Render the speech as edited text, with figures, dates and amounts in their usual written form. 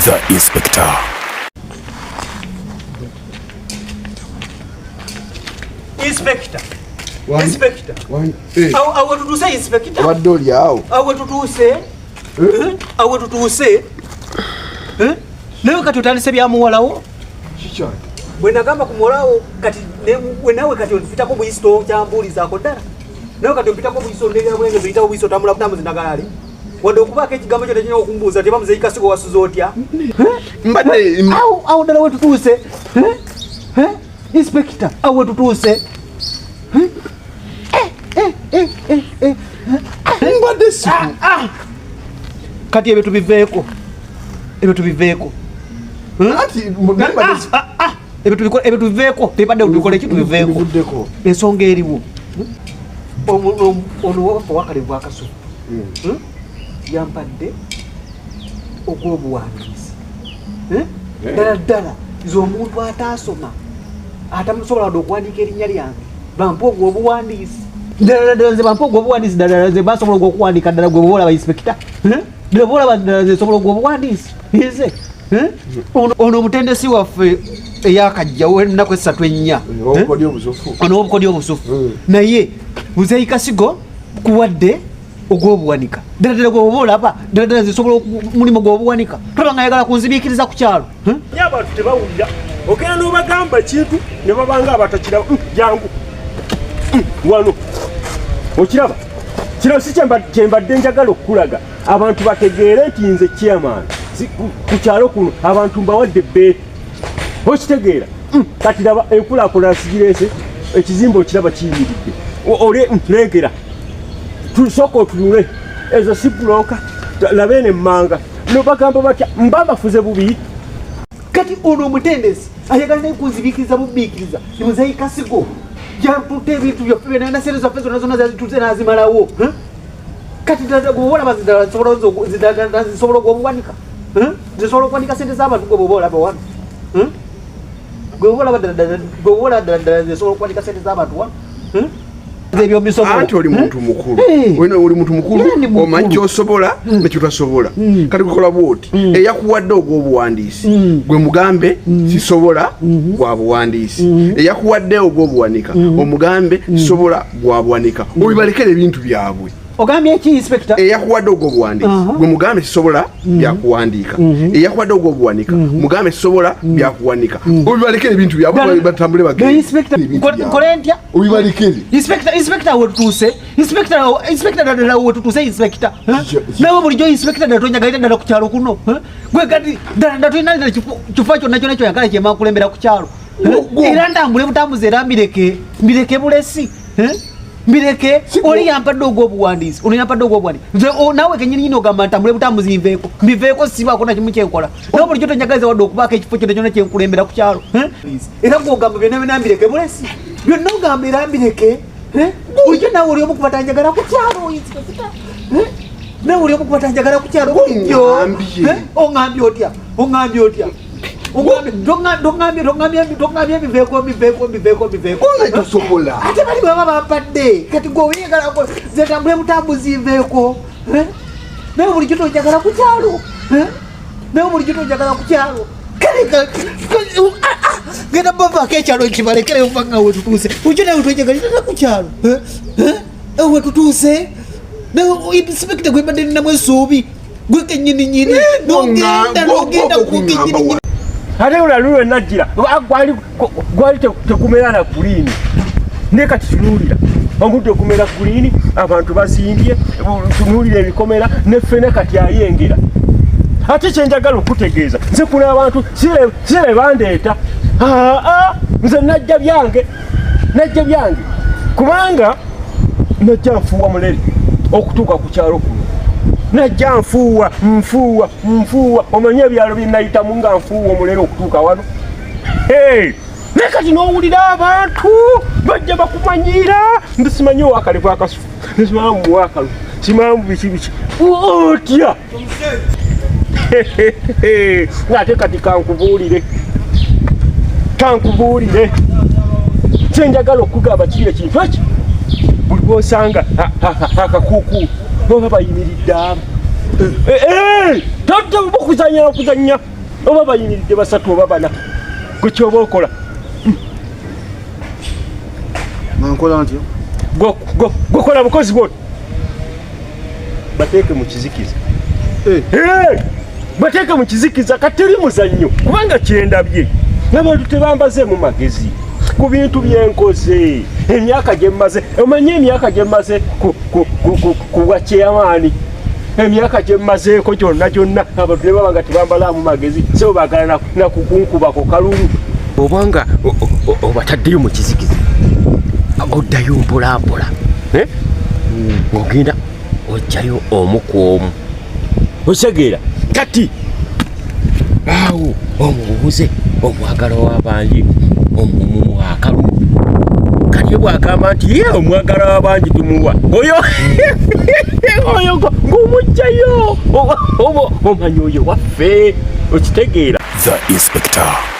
The Inspector. Inspector. Inspector. Eh. Awo tutuuse inspector. Abadde oli awo. Awo tutuuse. Eh? Awo tutuuse. Eh? Naye kati otandise bya muwalawo? Kikyali. Bwe nagamba ku muwalawo kati nawe kati onfitako buyisi tokyambuulizaako ddala. Nawe kati ompitako buyisi ondegera bulengezi oyitawo buyisi otambula butambuzi nagalale. Wadde okubaako ekigambo kyo tekirina okumbuuza teba muzeeyi Kasigo wasuze otya? Mbadde Awo awo ddala wetutuuse. Inspector, awo wetutuuse. Mbadde si Kati ebyo tubiveeko. Ebyo tubiveeko. Anti mbadde si Ebyo tubikole, ebyo tubiveeko. Tebadde tubikole ki tubiveeko. Tubivuddeko. Ensonga eriwo. Ono waffe owakalevu akasufu. Yampadde ogw'obuwandiisi. Ddala ddala nze omuntu ataasoma atamusobola wadde okuwandiika erinnya lyange bampa ogw'obuwandiisi. Ddala ddala nze bampa ogw'obuwandiisi, ddala ddala nze basobola ogw'okuwandiika ddala gwe bw'olaba inspector. Ddala bw'olaba ddala nze nsobola ogw'obuwandiisi. Nze. Ono omutendesi waffe eyakajjawo ennaku essatu ennya. Obukodyo obusufu. Ono obukodyo obusufu. Naye Muzeeyi Kasigo kuwadde ogw'obuwanika. Ddala ddala gwe oba olaba, ddala ddala nze nsobola omulimu gw'obuwanika. Tolaba nga ayagala kunzibiikiriza ku kyalo. Naye abantu tebawulira. Ogenda n'obagamba ekintu ne babanga abatakiraba. Jangu. Wano. Okiraba? Kino si kye mbadde njagala okukulaga. Abantu bategeere nti nze chairman. Si, ku kyalo kuno abantu mbawadde ebbeetu. Okitegeera? Kati laba enkulaakulana sigireese, ekizimbe okiraba kiyimiridde. Ole, lengera. Tusooka otunule. Ezo si bbulooka. Laba eno emmanga. No bagamba batya? Mba bafuze bubi. Kati ono omutendesi ayagala naye kunzibiikiriza bubiikiriza. Ni Muzeeyi Kasigo. Yatutte ebintu byaffe byonna, na ssente zaffe zonna zonna zazitutte n'azimalawo. Kati ddala gwe olaba ddala nsobola nze oku-, nze ddala ddala nsobola ogw'obuwanika. Nze nsobola okuwanika ssente z'abantu gwe bw'oba olaba wano. Gwe bw'oba olaba ddala ddala, gwe bw'oba olaba ddala ddala nze nsobola okuwanika ssente z'abantu wano. Nze ebyo mbisobola. Anti oli muntu mukulu. Eh. Olina oli muntu mukulu, Era ndi mukulu. omanyi ky'osobola ne ky'otasobola. Kati kukola bw'oti, eyakuwadde ogw'obuwandiisi, gwe mugambe sisobola gwa buwandiisi. Eyakuwadde ogw'obuwanika, omugambe sisobola gwa buwanika. Obibalekere ebintu byabwe. Ogambye ki, Inspector? Eyakuwadde ogw'obuwandiisi, gwe mugambe sisobola byakuwandiika. Eyakuwadde ogw'obuwanika, mugambe sisobola byakuwanika. Obibalekere ebintu byabwe, batambule bagende. Inspector, Ebintu byabwe. nkole ntya? Obibalekere. Inspector, Inspector wetutuuse. Inspector, Inspector ddala wetutuuse, Inspector. Nawe bulijjo Inspector ddala tonyagalira ddala ku kyalo kuno. Gwe kati ddala ddala tolina ddala kifo kyonna kyonna kyoyagala kye mbakulembera ku kyalo. Era ntambule butambuzi era mbireke bulesi. Mbireke, oli yampadde ogw'obuwandiisi, ono yampadde ogw'obuwandiisi. Nze, naawe kennyini nyini ogamba ntambule butambuzi nveeko. Mbiveeko sibaako na kimu kyenkola. Nawe bulijjo tonjagaliza wadde okubaako ekifo kyonna kyonna kyenkulembera ku kyalo. Era gw'ogamba byonna byonna mbireke bulesi. Byonna ogamba era mbireke. Bulijjo naawe oli omu ku batanjagala ku kyalo, Inspector. Naawe oli omu ku batanjagala ku kyalo bulijjo. Oŋŋambye. Oŋŋambye otya? Oŋŋambye otya? Oŋŋambye, toŋŋambye, toŋŋambye, toŋŋambye mbiveeko, mbiveeko, mbiveeko, mbiveeko. Gonga tosobola. Ate bali baba bampadde. Kati gwe oyagala nze ntambule butambuzi nveeko. Nawe bulijjo tonjagala ku kyalo. Nawe bulijjo tonjagala ku kyalo. Kale genda bavaako ekyalo nkibalekere oba nga wetutuuse. Bulijjo nawe tonjagalira ku kyalo. Wetutuuse. Nawe Inspector gwe mbadde ninamu essuubi. Gwe kennyini nnyini. N'ogenda, n'ogenda gwe kennyini nnyini. Ate olwo lulwe najjira, gwali tekumera na guliini. Naye kati tunuulira, omuddo gumera guliini, abantu bazimbye, tunuulira ebikomera, ne ffene kati ayengera. Ate kye njagala okutegeeza, nze kuno abantu sire bandeeta. Aa, nze najja byange, najja byange. Kubanga najja nfuuwa mulere okutuuka ku kyalo kuno. Najja nfuuwa, nfuuwa, nfuuwa. Omanyi ebyalo bye nayitamu nga nfuuwa omulere okutuuka wano? Hey! Naye kati n'owulira abantu bajja bakumanyiira, nti simanyi owakalevu akasufu, nsimanyi muwakalu, simanyi biki biki. Otya? Ng'ate kati kankubuulire, kankubuulire. Kye njagala okugamba kiri ekintu eki, buli lw'osanga akakuukulu baba bayimiridde abo. Totokuzanya okuzanya oba bayimiridde basatu oba bana, gwe kyoba okola. Nkola ntyo. Gwokola bukozi bwoti, bateeke mu kizikiza. Bateeke mu kizikiza, kateri muzannyo, kubanga kyendabye abantu tebambazeemu magezi ku bintu byenkoze emyaka gye mmaze. Omanye emyaka gye mmaze ku bwa chairman, emyaka gye mmazeeko gyonna gyonna, abantu ne baba nga tebambalaamu magezi, sebo baagala nakukunkubako kalulu. Obanga obataddeyo mu kizikiza, oddayo mpola mpola, ogenda ojjayo omu ku omu, okitegeera? Kati awo omubuuze omwagala w'abangi omumuwa akalulu. Kati bwagamba nti ye omwagala w'abangi tumuwa oyo, oyo ng'omugjayo, omanyi oyo waffe, okitegeera? The Inspector.